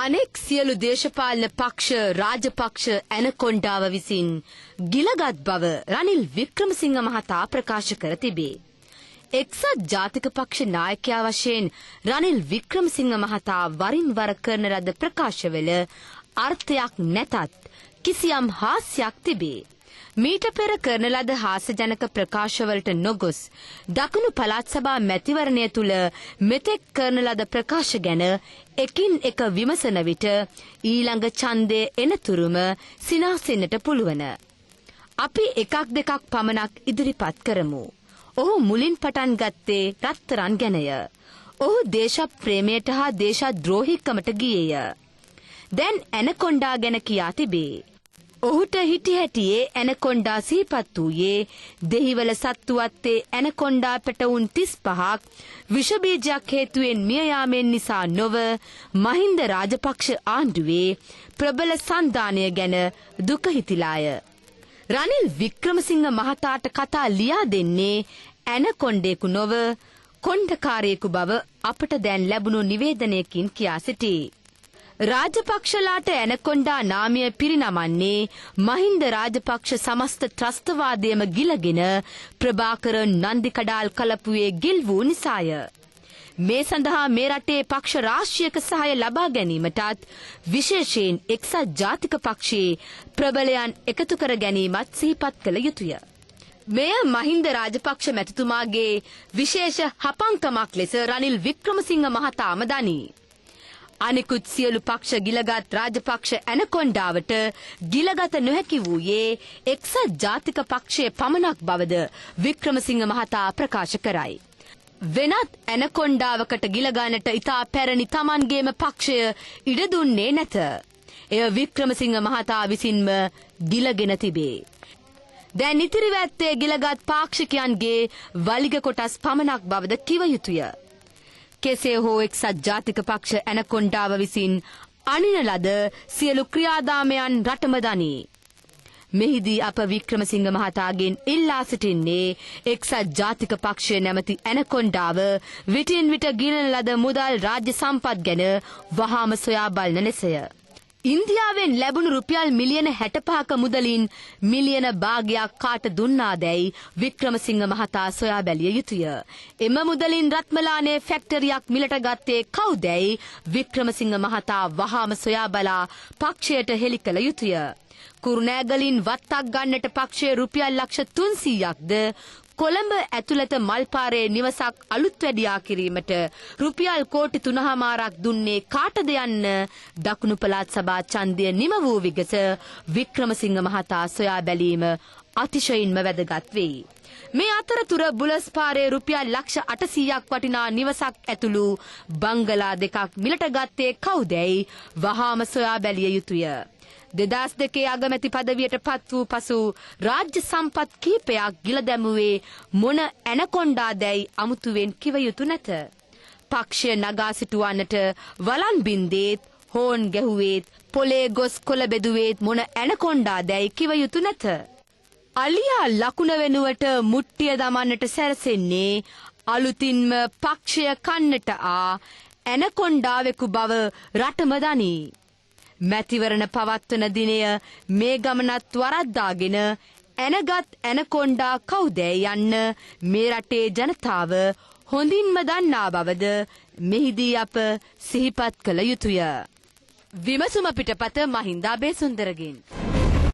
අනෙක් සියලු දේශපාලන පක්ෂ රාජපක්ෂ ඇනකොණ්ඩාව විසින් ගිලගත් බව රනිල් වික්‍රමසිංහ මහතා ප්‍රකාශ කර තිබේ. එක්සත් ජාතික පක්ෂ නායකයා වශයෙන් රනිල් වික්‍රමසිංහ මහතා වරින් වර කරන ලද ප්‍රකාශවල අර්ථයක් නැතත් කිසියම් හාස්‍යයක් තිබේ. මීට පෙර කරන ලද හාස්‍යජනක ප්‍රකාශවලට නොගොස් දකුණු පළාත් සභා මැතිවරණය තුළ මෙතෙක් කරන ලද ප්‍රකාශ ගැන එකින් එක විමසන විට ඊළඟ ඡන්දය එනතුරුම සිනාසෙන්නට පුළුවන. අපි එකක් දෙකක් පමණක් ඉදිරිපත් කරමු. ඔහු මුලින් පටන් ගත්තේ රත්තරන් ගැනය. ඔහු දේශප්‍රේමයට හා දේශද්‍රෝහීකමට ගියේය. දැන් ඇනකොණ්ඩා ගැන කියා තිබේ. ඔහුට හිටි හැටියේ ඇනකොණ්ඩා සිහිපත් වූයේ දෙහිවල සත්තුවත්තේ ඇනකොණ්ඩා පැටවුන් 35ක් විෂ බීජයක් හේතුවෙන් මිය යාමෙන් නිසා නොව මහින්ද රාජපක්ෂ ආණ්ඩුවේ ප්‍රබල සන්ධානය ගැන දුක හිතිලාය. රනිල් වික්‍රමසිංහ මහතාට කතා ලියා දෙන්නේ ඇනකොණ්ඩයෙකු නොව කොණ්ඩකාරයෙකු බව අපට දැන් ලැබුණු නිවේදනයකින් කියා සිටී. රාජපක්ෂලාට ඇනකොණ්ඩා නාමය පිරිනමන්නේ මහින්ද රාජපක්ෂ සමස්ත ත්‍රස්තවාදයම ගිලගෙන ප්‍රභාකර නන්දිකඩාල් කලපුවේ ගිල් වූ නිසාය. මේ සඳහා මේ රටේ පක්ෂ රාශියක සහාය ලබා ගැනීමටත් විශේෂයෙන් එක්සත් ජාතික පක්ෂයේ ප්‍රබලයන් එකතු කර ගැනීමත් සිහිපත් කළ යුතුය. මෙය මහින්ද රාජපක්ෂ මැතිතුමාගේ විශේෂ හපංකමක් ලෙස රනිල් වික්‍රමසිංහ මහතාම දනී. අනෙකුත් සියලු පක්ෂ ගිලගත් රාජපක්ෂ ඇනකොණ්ඩාවට ගිලගත නොහැකි වූයේ එක්සත් ජාතික පක්ෂය පමණක් බවද වික්‍රමසිංහ මහතා ප්‍රකාශ කරයි. වෙනත් ඇනකොණ්ඩාවකට ගිලගන්නට ඉතා පැරණි තමන්ගේම පක්ෂය ඉඩ දුන්නේ නැත. එය වික්‍රමසිංහ මහතා විසින්ම ගිලගෙන තිබේ. දැන් ඉතිරිව ඇත්තේ ගිලගත් පාක්ෂිකයන්ගේ වලිග කොටස් පමණක් බවද කිව යුතුය. කෙසේ හෝ එක්සත් ජාතික පක්ෂ ඇනකොණ්ඩාව විසින් අනින ලද සියලු ක්‍රියාදාමයන් රටම දනී. මෙහිදී අප වික්‍රමසිංහ මහතාගෙන් ඉල්ලා සිටින්නේ එක්සත් ජාතික පක්ෂය නැමැති ඇනකොණ්ඩාව විටින් විට ගිලන ලද මුදල් රාජ්‍ය සම්පත් ගැන වහාම සොයා බලන ලෙසය. ඉන්දියාවෙන් ලැබුණු රුපියල් මිලියන 65ක මුදලින් මිලියන භාගයක් කාට දුන්නාදැයි වික්‍රමසිංහ මහතා සොයා බැලිය යුතුය. එම මුදලින් රත්මලානේ ෆැක්ටරියක් මිලට ගත්තේ කවුදැයි වික්‍රමසිංහ මහතා වහාම සොයා බලා පක්ෂයට හෙළි කළ යුතුය. කුරුණෑගලින් වත්තක් ගන්නට පක්ෂය රුපියල් ලක්ෂ 300ක්ද කොළඹ ඇතුළත මල්පාරේ නිවසක් අලුත් වැඩියා කිරීමට රුපියල් කෝටි 3.5ක් දුන්නේ කාටද යන්න දකුණු පළාත් සභා ඡන්දය නිම වූ විගස වික්‍රමසිංහ මහතා සොයා බැලීම අතිශයින්ම වැදගත් වෙයි. මේ අතරතුර බුලස් පාරේ රුපියල් ලක්ෂ 800ක් වටිනා නිවසක් ඇතුළු බංගලා දෙකක් මිලට ගත්තේ කවුදැයි වහාම සොයා බැලිය යුතුය. 2002 අගමැති පදවියට පත් වූ පසු රාජ්‍ය සම්පත් කිහිපයක් ගිල දැමුවේ මොන ඇනකොණ්ඩාදැයි අමුතුවෙන් කිව යුතු නැත. පක්ෂය නගා සිටුවන්නට වලන් බින්දේත් හෝන් ගැහුවේත් පොලේ ගොස් කොළ බෙදුවේත් මොන ඇනකොණ්ඩාදැයි කිව යුතු නැත. අලියා ලකුණ වෙනුවට මුට්ටිය දමන්නට සැරසෙන්නේ අලුතින්ම පක්ෂය කන්නට ආ ඇනකොණ්ඩාවෙකු බව රටම දනී. මැතිවරණ පවත්වන දිනය මේ ගමනත් වරද්දාගෙන ඇනගත් ඇනකොණ්ඩා කවුදැයි යන්න මේ රටේ ජනතාව හොඳින්ම දන්නා බවද මෙහිදී අප සිහිපත් කළ යුතුය. විමසුම පිටපත මහින්ද අබේසුන්දරගෙන්.